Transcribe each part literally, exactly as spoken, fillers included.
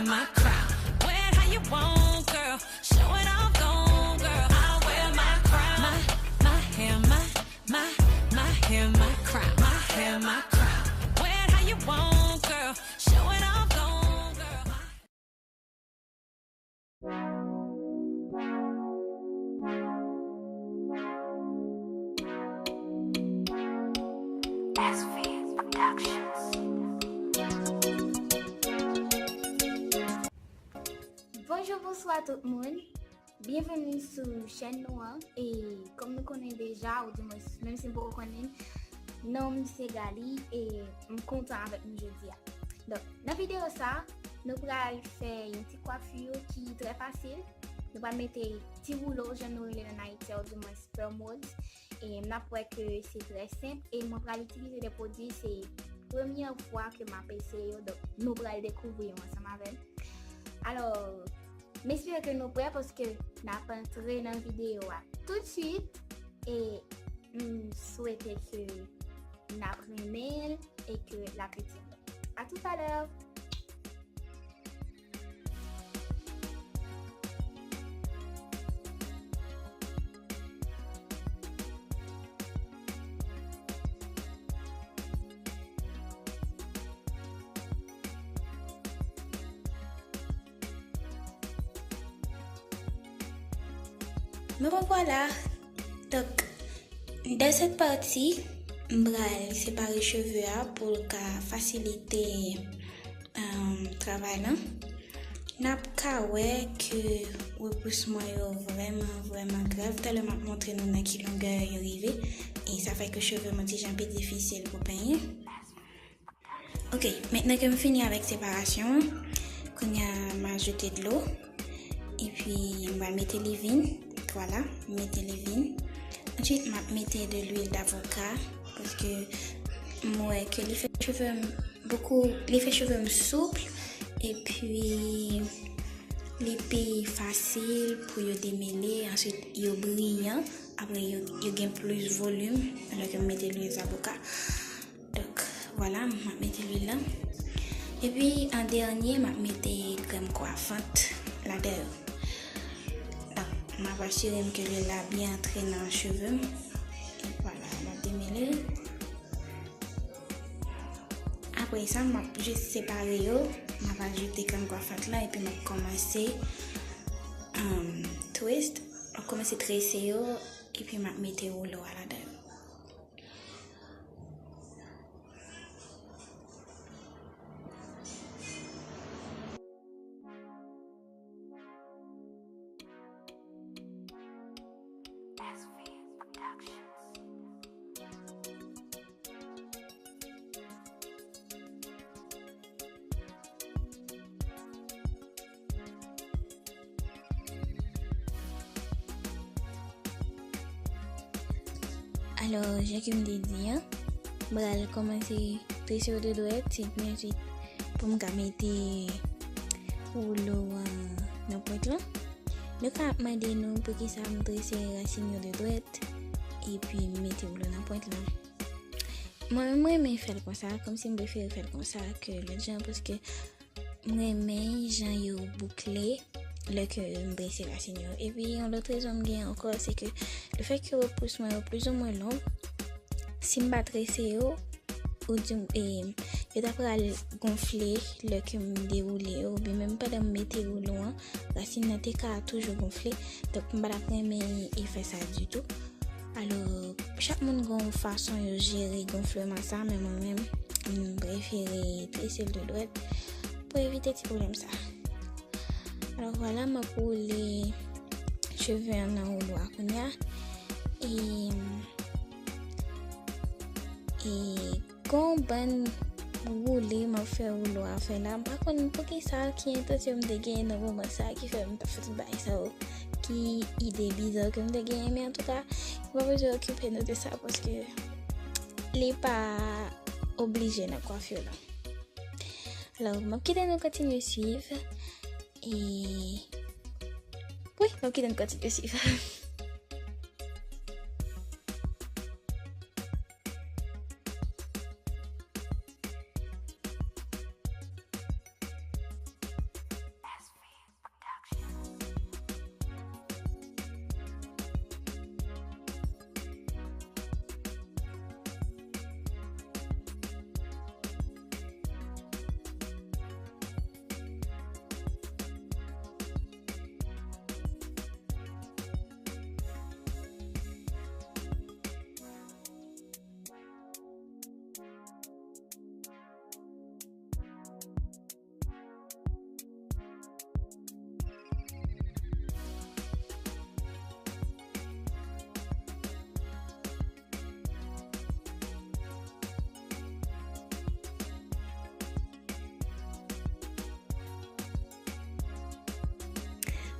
My crown. Wear it how you want, girl. Show it off, go on, girl. I wear my crown. My, my hair, my, my, my hair, my crown. My hair, my crown. Wear it how you want, girl. Show it off, go on, girl. S V Productions. Bonjou, bonswa tout moun. Byenveni sou chèn nou an. E kòm nou konnen deja, oudimwens, menm si n poko konnen, non m se Galy e m kontan avèk nou jodi a. Donk, nan videyo sa, nou pral fè yon ti kwafi ki trè fasil. Nou pral mete ti woulo, jan nou rele l ann Ayiti a, oudimwens perm rods. E n ap wè ke se trè senp. E mwen pral itilize de pwodui, se premyè fwa ke m ap eseye yo, donk nou pral dekouvri yo ansanm avè m. Alò, m espere ke nou prè paske n ap antre nan videyo a toutswit. E m swete ke n ap renmen l e ke l ap itil nou. À tout à l'heure! Me revoilà. Donk, dans cette partie, m pral separe cheve a pou l ka fasilite, um, travay lan. N ap ka wè ke repous mwen yo vrèman, vrèman grav. Talè m ap montre nou nan ki longè yo rive. E sa fè ke cheve m yon ti jan pi difisil pou penyen. Ok, mentnan ke m fini avèk separasyon an, kounye a m ajoute dlo, epi m va mete leave-in, vwala, m mete leave-in. Answit, m ap mete de lwil davoka, paske m wè ke li fè cheve m bokou, li fè cheve m soup, epi li pi fasil pou yo demele, answit yo briyan, apre yo, yo gen plis volim, lè ke m mete lwil davoka. Donk, vwala, m ap mete lwil lan. Epi, an dènye, m ap mete krèm kwafant ladan yo. Donk, m ap asire m ke lwil la byen antre nan cheve m. E vwala, m ap demele l. Apre sa, m ap jis separe yo. M ap ajoute krèm kwafant lan epi m ap kòmanse, um, twist. M ap kòmanse trese yo epi m ap mete woulo a ladan yo. Alò, jan ke m te di an, m pral kòmanse trese yo de dwèt, epi answit, pou m ka mete woulo an nan pwent lan. Nou ka ap mande nou poukisa m trese rasin yo de dwèt, epi m mete woulo nan pwent lan. Mwen menm, m renmen fè l konsa, kòmsi m prefere fè l konsa ke lòt jan, paske m renmen jan yo boukle lè ke m trese rasin yo. Epi, yon lòt rezon m gen ankò, se ke lefètke repous mwen yo plizoumwen long, si m pa trese yo, ou di, e, yo ta pral gonfle lè ke m dewoule yo, oubyen menm pandan m mete woulo an, rasin nan te ka toujou gonfle. Donk, m pa t ap renmen efè sa ditou. Alò, chak moun gen yon fason yo jere gonfleman sa, men mwen menm, m prefere trese l de dwèt pou evite ti pwoblèm sa. Alò, vwala, m ap woule cheve an nan woulo a kounye a. E, e Gon bann woule m ap fè woulo a fè la. M pa konn poukisa, ki entansyon m te genyen nan moman sa a ki fè m t ap fè tout bagay sa yo, ki ide biza ke m te genyen. Men antouka, nou pa bezwen okipe nou de sa paske li pa oblije nan kwafi la. Alò, m ap kite nou kontinye swiv. E, wi, m ap kite nou kontinye swiv.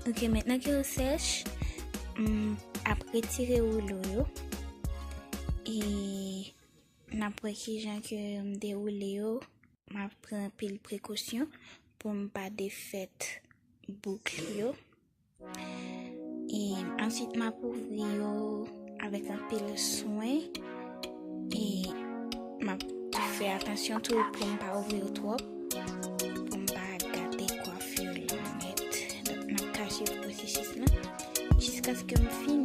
Ok, mentnan ke yo sèch, m ap retire woulo yo. E n ap wè kijan ke m dewoule yo. M ap pran anpil prekosyon pou m pa defèt bouk yo. E answit, m ap ouvri yo avèk anpil swen. E m ap fè atansyon tou pou m pa ouvri yo twòp, pou m pa gate kwafi la nèt. Donk, m ap ka swiv pwosesis la jiskaske m fin